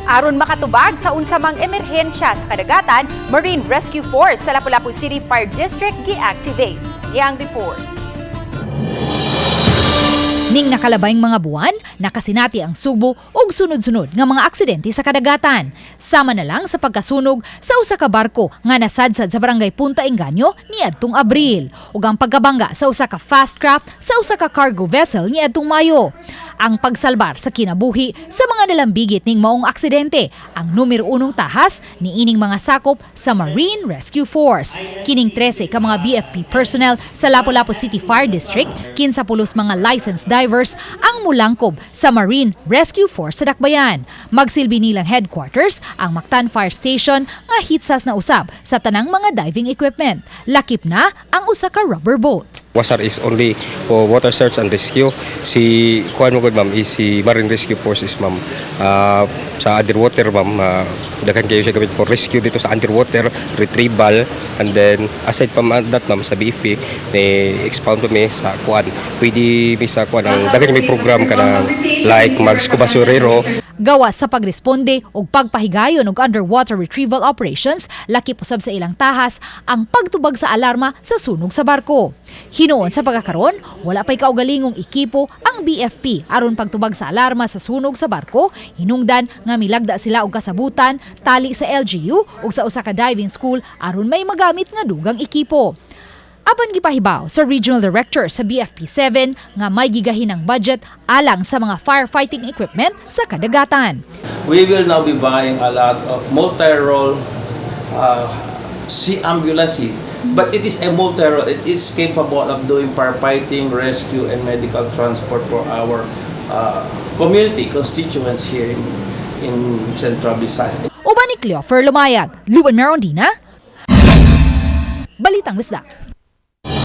Aron makatubag sa unsa mang emerhensya sa kadagatan, Marine Rescue Force sa Lapu-Lapu City Fire District gi-activate. Iyang report. Ning nakalabayng mga buwan, nakasinati ang Sugbo og sunod-sunod nga mga aksidente sa kadagatan. Sama na lang sa pagkasunog sa usa ka barko nga nasadsad sa Barangay Punta Engaño niadtong Abril ug ang pagkabangga sa usa ka fast craft sa usa ka cargo vessel niadtong Mayo. Ang pagsalbar sa kinabuhi sa mga nalambigit ning maong aksidente ang numero unong tahas ni ining mga sakop sa Marine Rescue Force. Kining 13 ka mga BFP personnel sa Lapu-Lapu City Fire District, kinsa pulos mga licensed divers ang mulangkob sa Marine Rescue Force sa Dakbayan. Magsilbi nilang headquarters ang Mactan Fire Station nga hitsas na usab sa tanang mga diving equipment. Lakip na ang usa ka rubber boat. WASAR is only for water search and rescue. Si kuan mo gud, ma'am, is si Marine Rescue Force is, ma'am, sa underwater, ma'am, daghan kayo siya gamit for rescue dito sa underwater, retrieval, and then aside from that, ma'am, sa BFP ni expound pa mi sa kuan. Pwede mi sa kuan ang daghan may program kana like mag scuba surero. Gawas sa pagresponde og pagpahigayon og underwater retrieval operations, lakip usab sa ilang tahas ang pagtubag sa alarma sa sunog sa barko. Hinuon sa pagkakaron, wala pa'y kaugalingong ekipo ang BFP aron pagtubag sa alarma sa sunog sa barko, hinungdan nga milagda sila og kasabutan tali sa LGU ug sa usa ka diving school aron may magamit nga dugang ekipo. Apan gipahibaw sa Regional Director sa BFP 7 nga may gigahin ang budget alang sa mga firefighting equipment sa kadagatan. We will now be buying a lot of multi-role sea ambulance. But it is a multi-role. It is capable of doing firefighting, rescue, and medical transport for our community, constituents here in Central Visayas. Uban ni Cleofer Lumayag, Luan Merondina, Balitang Bisdak.